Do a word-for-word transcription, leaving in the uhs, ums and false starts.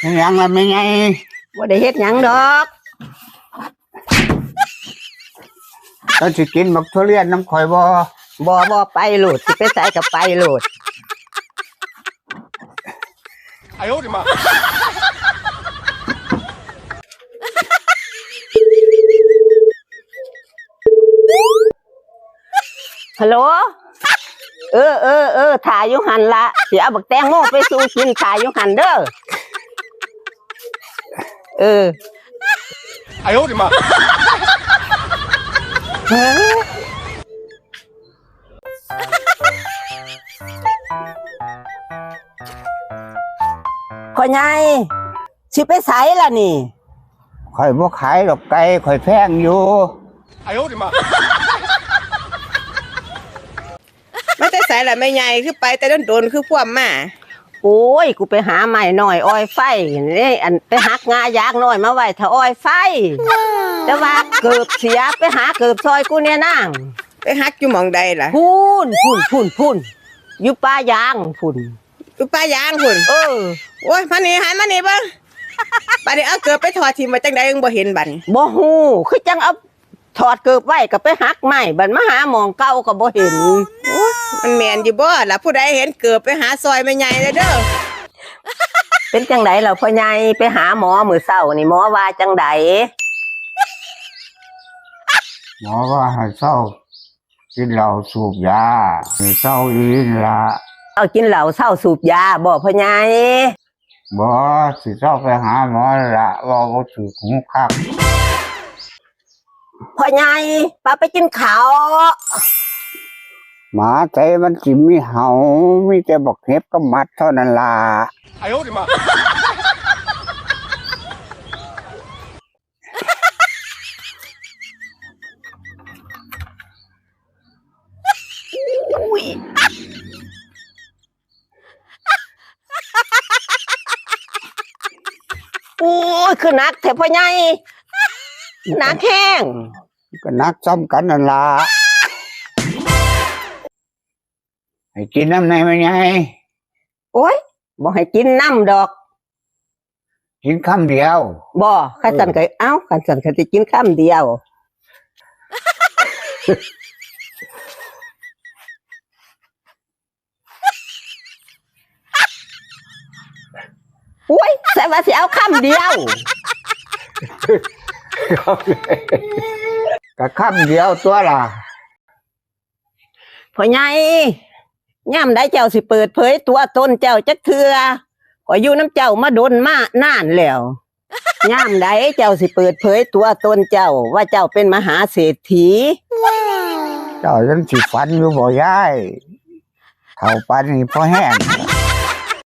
เฮ็ดหยังล่ะแม่ใหญ่ บ่ได้เฮ็ดหยังดอก เจ้าสิกินบักทุเรียนนำข่อยบ่ บ่ บ่ไปโลด สิไปไสก็ไปโลด ฮัลโหล เออ เออ เออ ถ่าอยู่หั่นละ สิเอาบักแตงโมไปสู่กิน ถ่าอยู่หั่นเด้อ เออ พ่อใหญ่ สิไปไสล่ะนี่ ข่อยบ่ขายดอกไก่ ข่อยแพงอยู่ มาแต่ไสล่ะแม่ใหญ่ คือไปแต่โดนๆ คือพวมมา โอ้ย กูไปหาไม้น้อยอ้อยไฟ นี่ อัน ไปหักงายางน้อยมาไว้ถ้าอ้อยไฟ แต่ว่าเกิบเสีย ไปหาเกิบซอยกูเนี่ยนาง ไปหักอยู่หม่องใดล่ะ พุ้น พุ้น พุ้น พุ้น อยู่ป่ายางพุ้น อยู่ป่ายางพุ้น เออ โอ้ย มานี่ หันมานี่เบิ่ง บัดนี้เอาเกิบไปถอดถิ่มไว้จั่งใด ยังบ่เห็นบัดนี้ บ่ฮู้ คือจั่งเอาถอดเกิบไว้ก็ไปหักไม้ บัดมาหาหม่องเก่าก็บ่เห็น โอ้ย มันแม่นอยู่บ่ล่ะ ผู้ใดเห็นเกิบไปหาซอยแม่ใหญ่เลยเด้อ เป็นจั่งใดล่ะพ่อใหญ่ ไปหาหมอมื้อเช้านี่ หมอว่าจั่งใด หมอว่าให้เซากินเหล้าสูบยา ให้เซาอีหลีนั่นล่ะ เอากินเหล้าเซาสูบยาบ่พ่อใหญ่ บ่ สิเซาไปหาหมอนั่นล่ะ เว้าบ่ถืกหูคัก พ่อใหญ่ ปาไปกินข้าว หมาไสมันสิมีเห่า มีแต่บักเห็บกับหมัดเท่านั้นล่ะ โอ้ย คือหนักแท้พ่อใหญ่ หนักแฮง ก็หนักส่ำกันนั่นล่ะ ให้กินนำแหน่แม่ใหญ่ โอ้ย บ่ให้กินนำดอก กินคำเดียว บ่ คันซั้นก็ เอ้า คันซั้นก็สิกินคำเดียว โอ้ย ใส่ว่าสิเอาคำเดียว ก็คำเดียวตัวล่ะ พ่อใหญ่ ยามใดเจ้าสิเปิดเผยตัวตนเจ้าจักเทื่อ ข้อยอยู่นำเจ้ามาดนมานานแล้ว ยามใดเจ้าสิเปิดเผยตัวตนเจ้า ว่าเจ้าเป็นมหาเศรษฐี เจ้ายังสิฝันอยู่บ่ยาย เฒ่าปานนี้พอแฮง